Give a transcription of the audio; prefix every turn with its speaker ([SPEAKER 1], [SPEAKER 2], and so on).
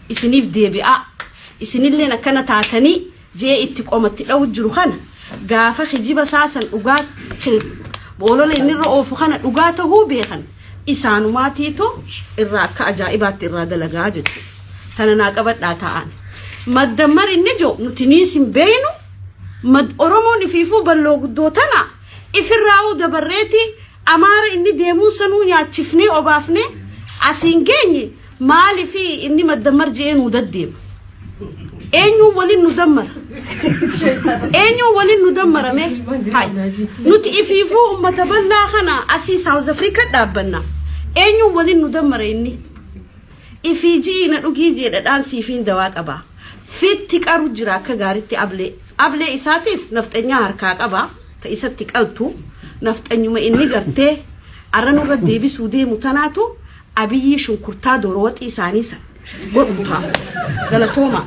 [SPEAKER 1] Isiniif deebi'aa, isinilleen akkana taatanii jee itti qomatti dha'u jiru kana, gaafa kijiba saasan dhugaa, olola inni irra oofu kana dhugaa tahuu beekan, isaanumaatiitu irraa akka ajaa'ibaatti irraa dalagaa jechuudha. Tana naa qabadhaa ta'an. Maddammar inni jiru nuti niis hin beeynu. Oromoon ifiifuu balloo guddoo tana ifirraa'uu dabarreeti. Amaara inni deemuu sanuu nyaachifnee obaafnee asiin geenye. Maalifi inni maddammar je'ee nuu daddeema? Eenyuun waliin nu dammara? Eenyuun waliin nu dammarame? Hay, nuti ifiifuu ummata bal'aa kana asii South Africa dhaabbanna. Eenyuun waliin nu dammara inni? Ifii ji'i na dhugii jedhadhaan siifiin dawaa qaba. Fitti qaru jira akka gaaritti ablee. Ablee isaatis nafxanyaa harkaa qaba. Ta isatti qaltu nafxanyuma inni gartee arra nurra deebisuu deemu tanaatu Abiyyii shunkurtaa dooro waxii isaanii san godhu ta'a. Galatooma.